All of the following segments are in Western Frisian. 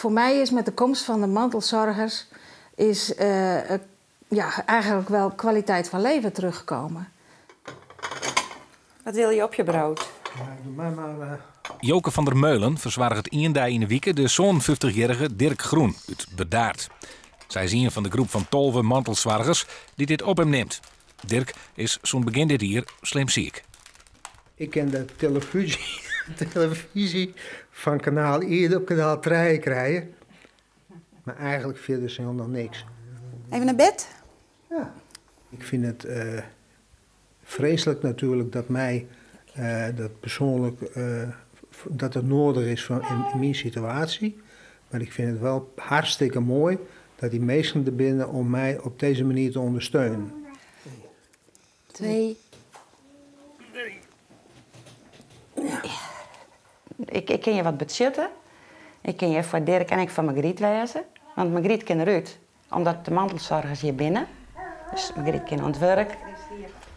Voor mij is met de komst van de mantelzorgers is, ja, eigenlijk wel kwaliteit van leven teruggekomen. Wat wil je op je brood? Ja, doe mij maar. Joke van der Meulen fersoarget ien dei yn 'e wike de 57-jierrige Dirk Groen út Burdaard. Sy is ien fan de groep fan 12 mantelsoargers dy't dit op him nimt. Dirk is sûnt begjin dit jier slim siik. Ik kin de telefyzje fan kanaal ien op kanaal trije krije, mar eigentlik fierder hielendal niks. Even nei bêd? Ja. Ik fyn it freeslik natuerlik dat my dat persoanlik dat it nedich is yn myn situaasje. Mar ik fyn it wol hartstikke moai dat dy minsken der binne om my op dizze manier te ûndersteunen. Twee. Ik kin je wat betsjutte. Ik kin hjir foar Dirk en ek foar Margriet wêze. Want Margriet kin derút, omdat de mantelsoargers hjir binne. Dus Margriet kin oan it wurk.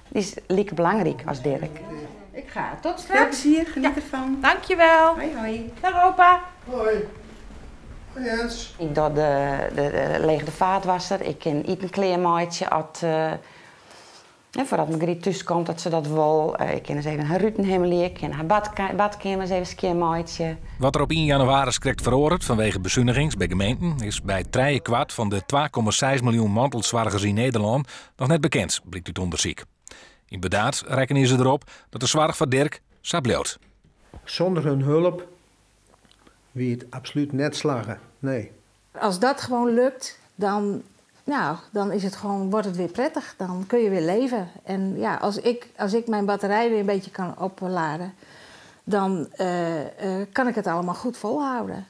Dy is like belangryk as Dirk. Ik ga. Tot Veel straks. plezier, geniet ervan. Dankjewel. Hoi hoi. Dag opa. Hoi. Hoi Jens. Ik doch de leech de faatwasser. Ik kin iten klearmeitsje as foardat Margriet thús komt, dat se dat wol. Ik kin ris even har ruten himmelje, ik kin har badkeamer ris even skjinmeitsje. Wat der op 1 jannewaris krekt feroaret fanwege besunigings by gemeenten is by trijekwart fan de 2,6 miljoen mantelsoargers yn Nederlân noch net bekend, blykt út ûndersyk. Yn Burdaard rekkenje se derop dat de soarch foar Dirk sa bliuwt. Sûnder hun help wie it absolút net slagge, nee. Als dat gewoon lukt, dan, nou, dan is het gewoon, wordt het weer prettig. Dan kun je weer leven. En ja, als ik mijn batterij weer een beetje kan opladen, dan kan ik het allemaal goed volhouden.